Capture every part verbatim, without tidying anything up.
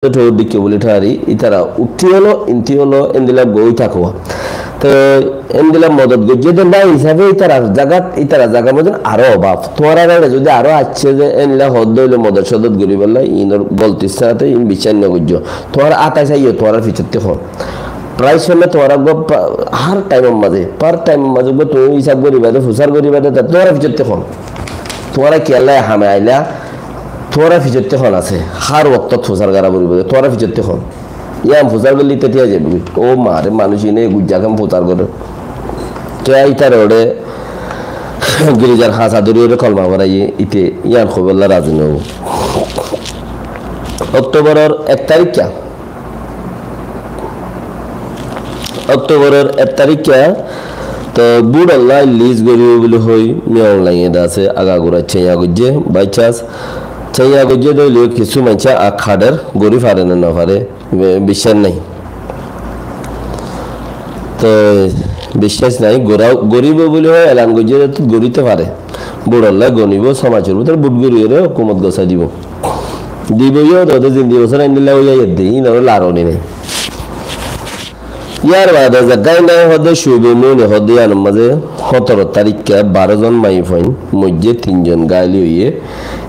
Tóu dikké buli thári, ítara uthí ólo, intí ólo, endilla goi tákuwa. Te endilla modot goijjé de na hísabe ítarar zagat, ítarar zagar modot aró obab. Tuáñrar áre zodi aró aiccé de endilla hoódde óile modot sodot goríbolla, inor goltir sáte in biccác no goijjó. Tuáñra átai saiyó, tuáñrar ficottí hon. Prai somoy tuáñra uggúa pa-, har thaimor mazé, har thaimor mazé uggúa tuñí hísab goríba de, fusár goríba de, tuáñra ficottí hon. Tuáñra kiyólla e hame aila, tuáñra ficottí hon asé. Har woktót fusár gorá foribó de, tuáñra ficottí hon. Yían fusár goillé íte thíya zaibói. Ó mare, manúic ine gujja kem fusár gorér. Te ítarar uore girizar hañsa dóri uore kolma foraiyé, íte yían hoibolla razi no óibo. Oktoboror ek tarikka, Oktoboror ek tarikka, to bútholla lis goríbo buli hoi, Min Aung Hlaing e de asé, agagura céña goijjé, by chance céña goijjé de óileyo kissú maincé ak hader gorí fare né no fare, bi-, biccác nai. To biccác nai, gora-, goríbo buli hoi, elan goijjé de goríte fare. Bútholla gonibo, só maincór bútore bút gorí ore hókumot gosái dibo. Dibo yó de, de zindi bosór endilla óiya yedde, inore laroni nai. Yar baade Zaggainai hoódde, Shubi Mune hoódde, yíanor mazé hótoro tarikka baró zon maiyafuain moijjé, tin zon gaáil óiye.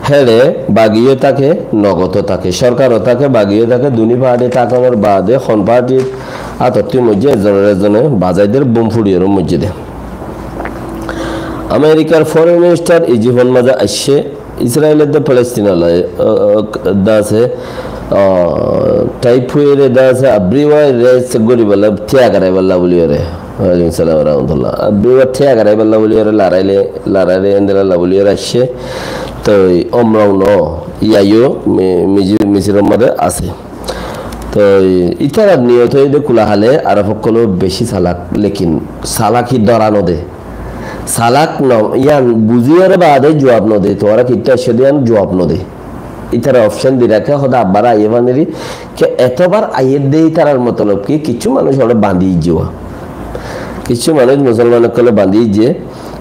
Héçe bagiyo táke, nogoto táke, sorkaro táke, bagiyo táke, duní faáthi tákonor baade hon faáthittú moijjé, ezonor ezone bazai der, bum fúçiyóre moijjé de. Amerikar foreign minister Ijifor mazé aiccé, Israel edde Palestine ola, e, e, de asé, e, Tayyip ore de asé, abriwa res goríbolla, tiya garaibólla buli ore. Walaikum salam wa rahmatullah. Abriwa tiya garaibólla buli ore, laraile, laraile endilla buli ore aiccé. To Omrau no, yaiyo, mi-, miji-, Misiror mazé asé. To ítarar niyot óiye de kula hale Arab ókkol beci salak, lekin salaki dóra no de. Salak no, yían buzíyore baade juab no de, tuáñra kittú aiccó de yían juab no de. Ítara option di raké, hoóde abbar aiyé faniri, ke etobar aiyé de ítarar motolob ki, kissú manúic ore bandi ijjé. Kissú manúic musolman ókkole bandi ijjé.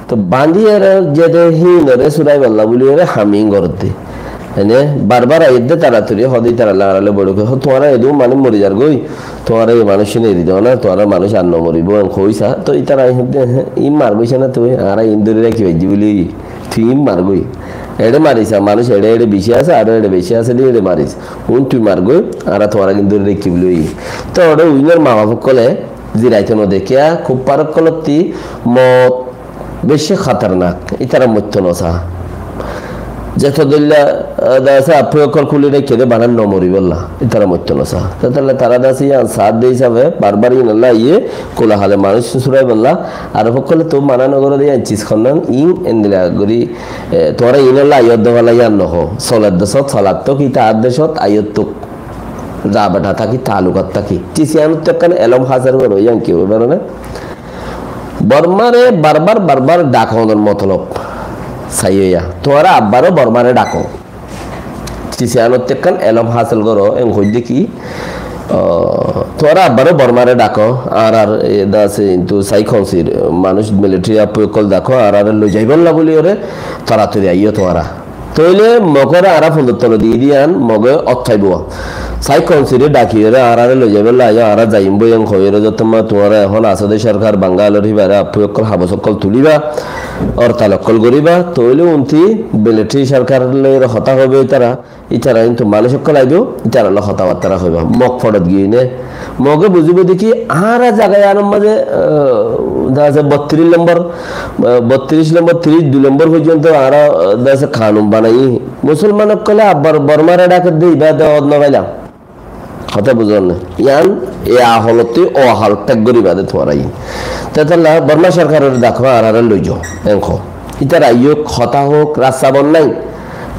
To bandi ore zede híinore suraibólla buli ore ham in gorédde. Ene barbar aiyédde taratari hoóde ítaralla añáralla boiçók, hó tuáñra edu manúic mori zargói, tuáñra e manúic cín eri do na, tuáñra manúic ar no moribó, en hoóisa. To ítara hoódde, "Hé, in margói cé na tui, añára in dóri rakí faijjí buli, tui in margói. Eçé maris, manúic eçé eçé beci asé, aró eçé beci asé de eçé maris. Un tui margói, añára tuáñra in dóri rakí buli." To ore uinor ma baf ókkole ziraito no de, kiyá, kuffar ókkolottí mot beci hatarnak, ítara moitto no saá. Zeto dóilla, ah, de asé, affoi ókkol kúli raikké de bana no moribólla, ítara moitto no saá. Tóile tará de asé yían saá de hísabe barbar yíanolla aiyé, kula hale manúic suraibólla, Arab ókkole to mana no goré de yían cis honnan, in endilla gorí, e, tuáñra yíanolla aiyó de bana yían no hoó. Soler decót, solak tók, íta ar decót aiyó tók. Za beta táki, taalukat táki. Cis yíanottú ekkán elóm hásil goró, yían ki hoibar né? Bormáre barbar, barbar dhakónor motolob saiyó ya. Tuáñra abbaró Bormáre dhakó. Cis yíanottú ekkán elóm hásil goró, en hoóidde ki, ah, tuáñra abbaró Bormáre dhakó, añárar, e, de asé, kintu sai konsir, manúic militari affoi ókkol dhakó, añáráre loi zaibólla buli ore, taratari aiyó tuáñra. Tóile Mogore añára fundor tole di diyan, Moge ót faibó. Sai konsire dhaki ore añáráre loi zaibólla aiyó, añára zaiyum boi en hoiyóre, zottóma tuáñra ehón asó de sorkar Bangalor híbare affoi ókkol habos ókkol tuliba, ortal ókkol goríba, tóile untí militari sorkar loi ore hotá hoibo ítara, ítara kintu manúic ókkol aibó, ítaralla hotábattara hoiba. Mog forot giyóine, Moge buzíbo de ki, añára zaga yíanor mazé, ah, de asé bottiríc lombor, ah, bottiríc lombor, tiríc dui lombor foijjonto añára, ah, de asé kanun banaiyí. Musolman ókkole abbar Bormáre dhaker de ibá de ót no failam. Hotá buzón né? Yían e aholottú ó ahol teg goríba de tuáñra yín. Tóile Bormá sorkarore dhakó, añáráre loi zo, en hoó. Ítara aiyók, hotá hoók, rasta bon nai.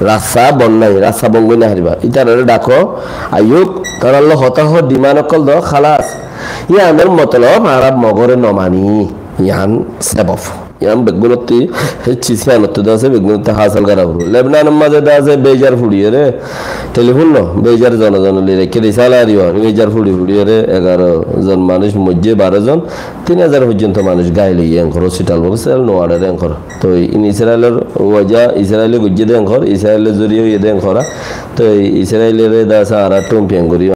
Rasta bon nai, rasta bon gorí no faribá. Ítarare dhakó, aiyók, taralla hotá hoó, dhimán ókkol do, hálas. Yíanor motolob añára Mogore no maní, yían sebof. Yián beggúnottú, hé sis yiánottú de asé, beggúnottú hásal gorá foribó. Lebnanor mazé de asé, beijar fuçiyóre, telifón no, beijar zone zone loi raikké de, salari yián, beijar fuçi fuçiyóre, egaró zon manúic moijjé, baró zon, tin házar foijjonto manúic gail óiye enkor, hospital bostal no añçé de enkor. Toi in Israilor wajá, Israile goijjé de enkor, Israilor zoriya óiye de enkor. Toi Israilore de asé añára thumpiyan gorí